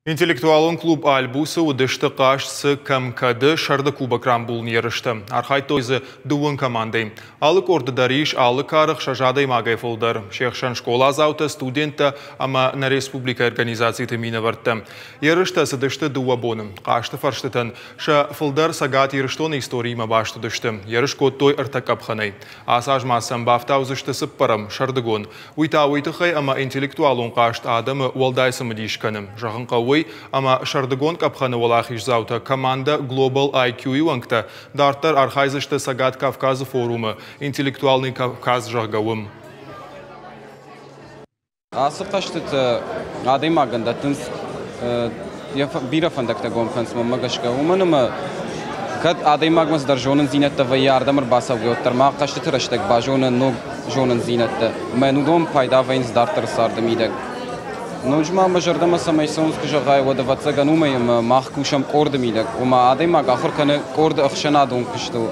Интеллектуалон клуб «Альбус»-ы уыдысты хъазт цы кӕм кӕды сӕрды кубок рамбулын ерыстӕ. Архайдтой дзы дыууын командӕйы. Алы къорды дӕр ис алы кары 6 адӕймагӕй фылдӕр. Се хсӕн скъоладзаутӕ, студенттӕ ӕмӕ нӕ республикӕйы организациты минӕвӕрттӕ. Ерыстӕ цыдысты 2 боны. Хъазты фӕрстытӕн сӕ фылдӕр Цӕгат Ирыстоны историимӕ баст уыдысты. Ерыс кодтой 3 къӕпхӕнӕй. Ацы аз ма сӕм бафтаудзысты цыппӕрӕм, сӕрдыгон. Уый та уый тыххӕй ӕмӕ интеллектуалон хъазт адӕмы уӕлдай цымыдис кӕны. Зӕгъын хъӕуы уый, ӕмӕ сӕрдыгон къӕпхӕны уӕлахиздзаутӕ командӕ Global IQ-йы уӕнгтӕ дарддӕр архайдзысты Цӕгат Кавказы форумы «Интеллектуальный Кавказ», зӕгъгӕ, уым. Ацы хъӕзтытӕ адӕймагӕн дӕттынц йӕ бирӕ фӕндӕгтӕ гом кӕнынц, мӕнмӕ гӕсгӕ. Уымӕн ӕмӕ кӕд адӕймагмӕ цыдӕр зонындзинӕдтӕ вӕййы ардӕм ӕрбацӕугӕ, уӕддӕр ма хъӕзтыты рӕстӕг базоны ног зонындзинӕдтӕ. Ӕмӕ уыдон пайда вӕййынц дарддӕры царды мидӕг. Ноджы ма мӕ зӕрдӕмӕ цӕмӕй цӕуынц, куы зӕгъай, уӕд ӕвӕццӕгӕн уымӕй, ӕмӕ мах кусӕм къорды мидӕг. Ома адӕймаг ахуыр кӕны къорды ӕхсӕнадон куыстыл.